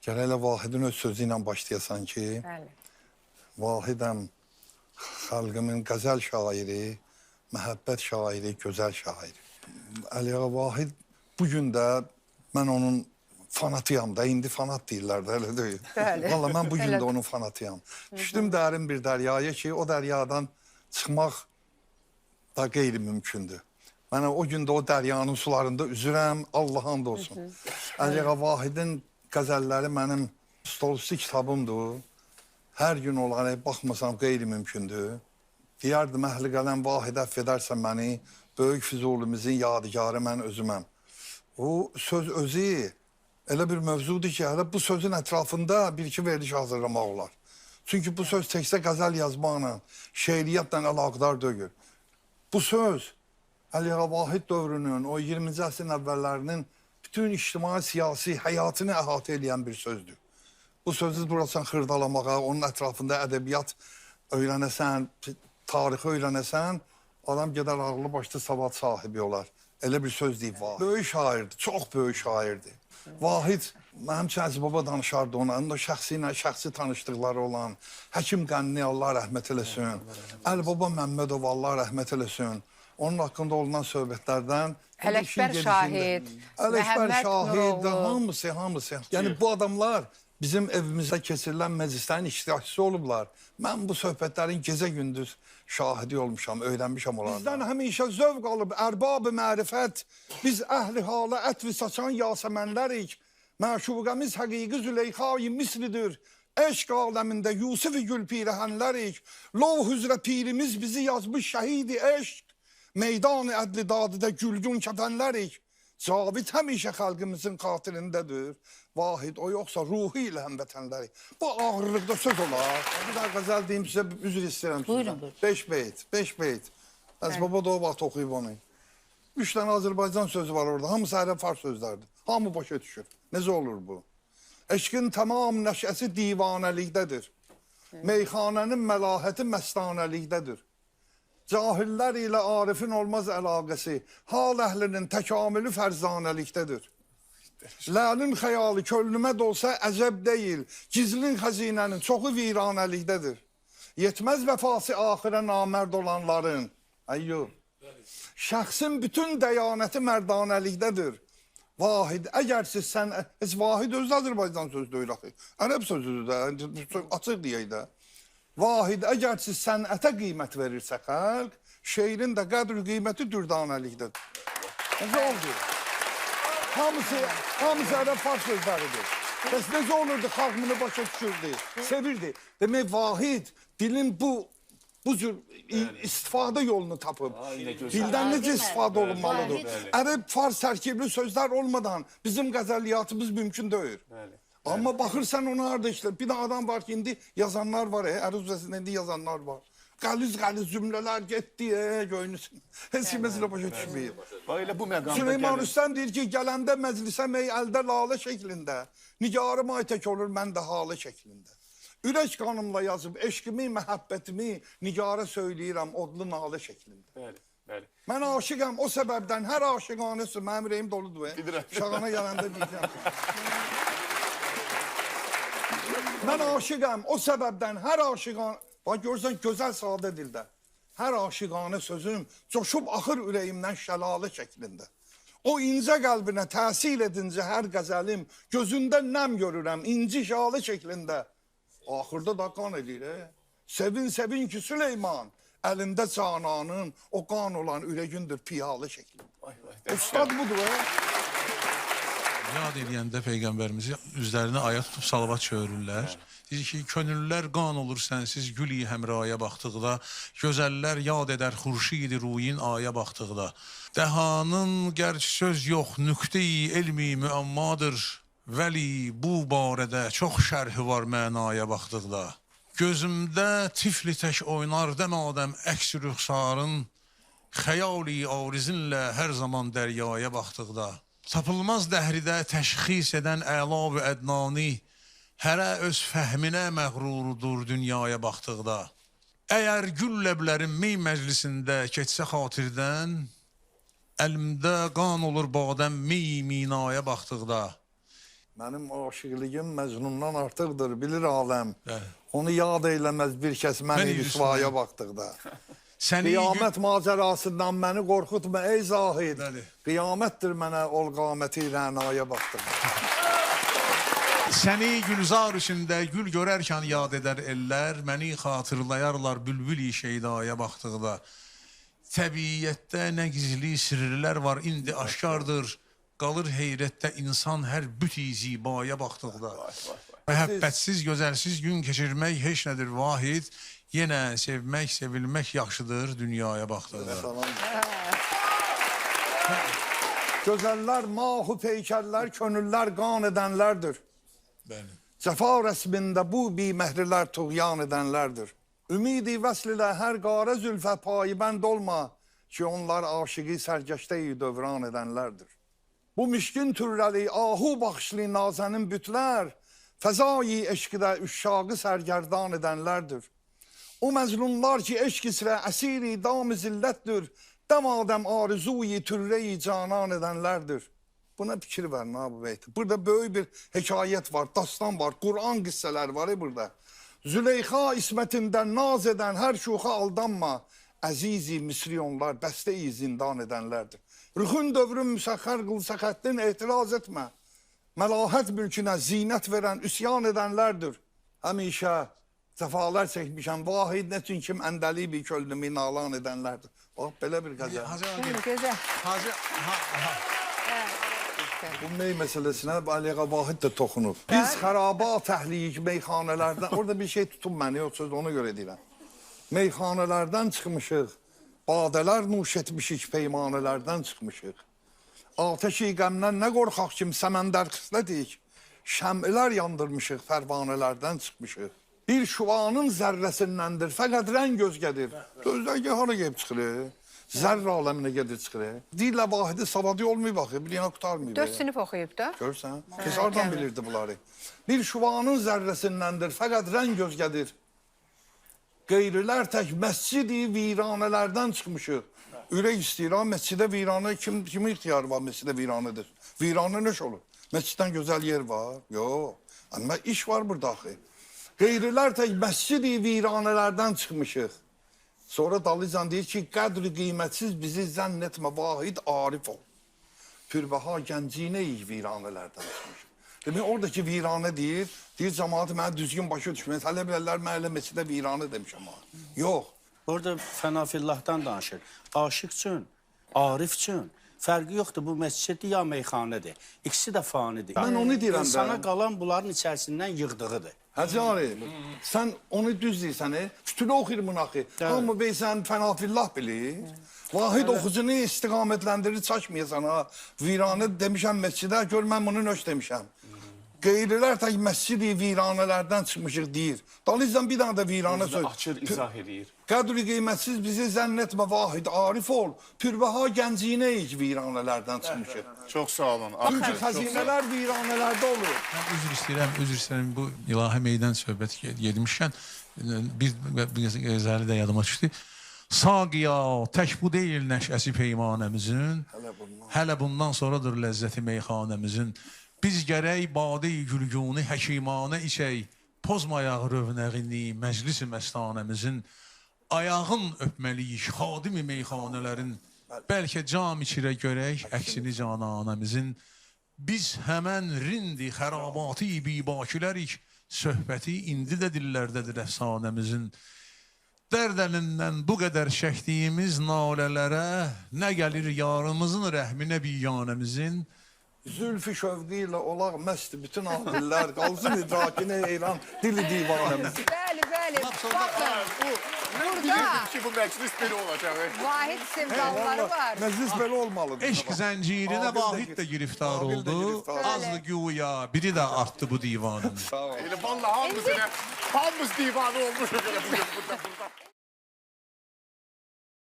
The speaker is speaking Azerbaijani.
Gərək elə Vahidin öz sözü ilə başlayasan ki, Bəli. Vahidəm xalqımın qəzəl şairi, məhəbbət şairi, gözəl şairi. Əliağa Vahid bu gün də mən onun fanatıyam da, indi fanat deyirlər də, elə deyil. Bəli. Vallahi mən bu gün Elə. də onun fanatıyam. Düşdüm dərin bir dəryaya ki, o dəryadan çıxmaq da qeyri-mümkündür. Mən o gün də o dəryanın sularında üzürəm, Allah and olsun. Əliağa Vahidin qəzəlləri mənim stolüstü kitabımdır. Hər gün onlara baxmasam qeyri-mümkündür. Deyərdim, əhli qələm Vahid əfv edərsən məni, böyük Füzulimizin yadigarı mən özüməm. O söz özü elə bir mövzudur ki, hələ bu sözün ətrafında bir-iki veriliş hazırlamaq olar. Çünki bu söz təkcə qəzəl yazmaqla, şeiriyyatla əlaqədar deyil. Bu söz Əliağa Vahid dövrünün, o 20-ci əsrin əvvəllərinin bütün ictimai, siyasi həyatını əhatə eləyən bir sözdür. Bu sözü durasan xırdalamağa, onun ətrafında ədəbiyyat öyrənəsən, tarixi öyrənəsən, adam gedər ağlı başlı savad sahibi olar. Elə bir söz deyib Vahid. Böyük şairdir, çox böyük şairdir. Vahid, mənim üçün Əziz baba danışardı ona, onun da şəxsi ilə şəxsi tanışdıqları olan Həkim Qənni Allah rəhmət eləsin, Əlibaba Məmmədov Allah rəhmət eləsin. Onun haqqında olunan söhbətlərdən Ələkbər Şahid, Ələkbər Məhəmməd Şahid, Nuroğlu. hamısı. Yəni bu adamlar bizim evimizdə keçirilən məclislərin iştirakçısı olublar. Mən bu söhbətlərin gecə-gündüz şahidi olmuşam, öyrənmişəm onlardan. Bizdən həmişə zövq alıb ərbab-ı mərifət, biz əhli hala ətvi saçan yasəmənlərik. Məşuqəmiz həqiqi Züleyxai Misridir. Eşq aləmində Yusuf-i Gülpirəhənlərik. Lovh üzrə pirimiz bizi yazmış şəhidi eşq. Meydan-ı ədli dadıda gülgün kəfənlərik. Cavid həmişə xalqımızın xatirindədir. Vahid o yoxsa ruhu ilə həmvətənlərik. Bu ağırlıqda söz olar. Bir daha qəzəl deyim sizə, üzr istəyirəm sizdən. Buyurun, buyurun. 5 beyt, 5 beyt. Əziz baba da o vaxt oxuyub onu. 3 dənə Azərbaycan sözü var orada. Hamısı ərəb fars sözlərdir. Hamı başa düşür. Necə olur bu? Eşqin tamam nəşəsi divanəlikdədir. Meyxanənin məlahəti məstanəlikdədir. Cahillər ilə arifin olmaz əlaqəsi, hal əhlinin təkamülü fərzanəlikdədir. Ləlin xəyalı könlümə dolsa əcəb deyil, gizlin xəzinənin çoxu viranəlikdədir. Yetməz vəfası axirə namərd olanların. Əyyub. Şəxsin bütün dəyanəti mərdanəlikdədir. Vahid, əgər siz sən, heç Vahid özü də Azərbaycan sözü deyil axı. Ərəb sözüdür də, açıq deyək də. Vahid, əgər siz sənətə qiymət verirsə xalq, şeirin də qədr qiyməti dürdanəlikdədir. Necə oldu? Hamısı ərəb fars sözləridir. Bəs necə olurdu, xalq bunu başa düşürdü, sevirdi. Demək, Vahid dilin bu cür istifadə yolunu tapıb. Dildən necə istifadə olunmalıdır? Ərəb fars tərkibli sözlər olmadan bizim qəzəliyyatımız mümkün deyil. Amma baxırsan ona harada işlər. Bir də adam var ki, indi yazanlar var, əruz vəzində indi yazanlar var. Qəliz-qəliz cümlələr getdi, göynüsün. Heç kim məsələ başa düşməyib. Bax elə bu məqamda Süleyman gəlin. Rüstəm deyir ki, gələndə məclisə mey əldə lalə şəklində, nigarım ay tək olur, mən də halı şəklində. Ürək qanımla yazıb eşqimi, məhəbbətimi nigara söyləyirəm odlu nalə şəklində. Bəli, bəli. Mən aşiqəm o səbəbdən hər aşiqanə söz, mənim ürəyim doludur. Bilirəm. Şağana gələndə deyəcəm. Mən aşiqəm o səbəbdən hər aşiqan, bax görürsən gözəl sadə dildə. Hər aşiqanə sözüm coşub axır ürəyimdən şəlalə şəklində. O incə qəlbinə təsir edincə hər qəzəlim, gözündə nəm görürəm inci şalə şəklində. Axırda da qan eləyir. Sevin sevin ki Süleyman, əlində cananın o qan olan ürəgindir piyalə şəklində. Vay vay. Ustad budur. Yad eləyəndə Peyğəmbərimizi üzlərinə aya tutub salavat çığırırlar. Deyir ki, könüllər qan olur sənsiz gül-i həmraya baxdıqda, gözəllər yad edər xurşid-i ruyin aya baxdıqda. Dəhanın gərçi söz yox, nüktə-i elmi müəmmadır, vəli bu barədə çox şərhi var mənaya baxdıqda. Gözümdə tifli tək oynar dəmadəm əks rüxsarın, xəyali arizinlə hər zaman dəryaya baxdıqda. Tapılmaz dəhridə təşxis edən əla və ədnani, hərə öz fəhminə məğrurudur dünyaya baxdıqda. Əgər gül ləblərim mey məclisində keçsə xatirdən, əlimdə qan olur badəm mey minaya baxdıqda. Mənim aşiqligim Məcnundan artıqdır, bilir aləm. Bəli. Onu yad eyləməz bir kəs məni Məni rüsvaya baxdıqda. Səni Qiyamət macərasından məni qorxutma ey zahid. Bəli. Qiyamətdir mənə ol qaməti rənaya baxdıqda. Səni gülzar içində gül görərkən yad edər ellər, məni xatırlayarlar bülbül-i şeydaya baxdıqda. Təbiətdə nə gizli sirrlər var indi aşkardır. Qalır heyrətdə insan hər büt-i zibaya baxdıqda. Məhəbbətsiz, gözəlsiz gün keçirmək heç nədir vahid. Yenə sevmək, sevilmək yaxşıdır dünyaya baxdıqda. Salam. Gözəllər, mahu peykərlər, könüllər qan edənlərdir. Bəli. Cəfa rəsmində bu biməhrilər tuğyan edənlərdir. Ümidi vəsl ilə hər qara zülfə paybənd olma ki, onlar aşiqi sərgəştəyi dövran edənlərdir. Bu mişkin türrəli, ahu baxışlı nazənin bütlər, fəzai eşqdə üşşaqı sərgərdan edənlərdir. O məzlumlar ki, eşq isrə əsiri dam zillətdir, dəmadəm arzuyi türreyi canan edənlərdir. Buna fikir verin ha bu beyt. Burada böyük bir hekayət var, dastan var, Quran qissələri var burada. Züleyxa ismətində naz edən hər şuxa aldanma. Əzizi Misri onlar bəstəyi zindan edənlərdir. Rüxün dövrün müsəxxər qılsa xəttin etiraz etmə. Məlahət mülkünə zinət verən, üsyan edənlərdir. Həmişə cəfalar çəkmişəm. Vahid nə üçün kim əndəlibi könlümü nalan edənlərdir. Bax, belə bir qəzəl. Hacı Aqil, Gözəl. Hacı, ha, ha. Bu mey məsələsinə Əli ağa Vahid də toxunub. Biz xərabat əhliyik meyxanələrdən. Orada bir şey tutun məni, yox söz ona görə deyirəm. Meyxanələrdən çıxmışıq. Badələr nuş etmişik, peymanələrdən çıxmışıq. Atəşi qəmdən nə qorxaq kim səməndər xislətik. Şəmlər yandırmışıq, pərvanələrdən çıxmışıq. Bir şuanın zərrəsindəndir, fəqət rəng gözgədir. Gözlər ki, hara gedib çıxır? Zərrə aləminə gedir çıxır. Deyirlər Vahidi savadı olmayıb axı, bir yana qurtarmayıb. 4 sinif oxuyub da. Görürsən? Heç hardan bilirdi bunları? Bir şuvanın zərrəsindəndir, fəqət rəng gözgədir. Qeyrilər tək məscidi viranələrdən çıxmışıq. Ürək istəyir, ha, məscidə viranə, kimin ixtiyarı var məscidə viranədir? Viranə nə olur? Məsciddən gözəl yer var? Yox. Amma iş var burada axı. Qeyrilər tək məscidi viranələrdən çıxmışıq. Sonra Dalıcan deyir ki, qədri qiymətsiz bizi zənn etmə, vahid arif ol. Pürbəha gəncинəyik viranələrdən çıxmışıq. Demək, oradakı viranə deyir, deyir cəmaat mənə düzgün başa düşmür. Hələ bilərlər, mən elə məscidə viranə demişəm ha. Yox. Orada fənafillahdan danışır. Aşiq üçün, arif üçün fərqi yoxdur. Bu məsciddir ya meyxanədir. İkisi də fanidir. Mən onu deyirəm də. İnsana qalan bunların içərisindən yığdığıdır. Hacı Arif, sən onu düz deyirsən, kütülü oxuyur bunu axı. Hamı beysən fənafillah bilir. Vahid oxucunu istiqamətləndirir, çaşmayasan ha. Viranə demişəm məscidə, gör mən bunu nöş demişəm. Qeyrilər tək məscidi viranələrdən çıxmışıq deyir. Dalıcan bir dənə də viranə söz. Açır, izah eləyir. Qədri qiymətsiz bizi zənn etmə vahid, arif ol. Pürbəha gəncинəyik viranələrdən çıxmışıq. Çox sağ olun. Çünki xəzinələr viranələrdə olur. Mən üzr istəyirəm bu ilahi meydan söhbət gedmişkən bir qəzəli də yadıma düşdü. Saqiya, tək bu deyil nəşəsi peymanəmizin. Hələ bundan sonradır ləzzəti meyxanəmizin. Biz gərək badə-i gülgünü həkimanə içək, pozmayaq rövnəğini məclis-i məstanəmizin. Ayağın öpməliyik xadimi meyxanələrin. Bəlkə cam içirə görək əksini cananəmizin. Biz həmən rindi xərabati bibakilərik, söhbəti indi də dillərdədir əfsanəmizin. Dərd əlindən bu qədər çəkdiyimiz nalələrə nə gəlir yarımızın rəhminə biyanəmizin. Zülfü şövqi ilə olaq məst bütün aqillər, qalsın idrakinə heyran dili divanəmiz. Bəli, bəli. Baxın, Mən bilirdim ki, bu məclis belə olacaq. Vahid sevdalıları var. Məclis belə olmalıdır. Eşq zəncirinə Vahid də giriftar oldu. Azlı güya biri də artdı bu divanın. Elə vallahi hamımız elə, hamımız divanı olmuşuq elə bugün burada.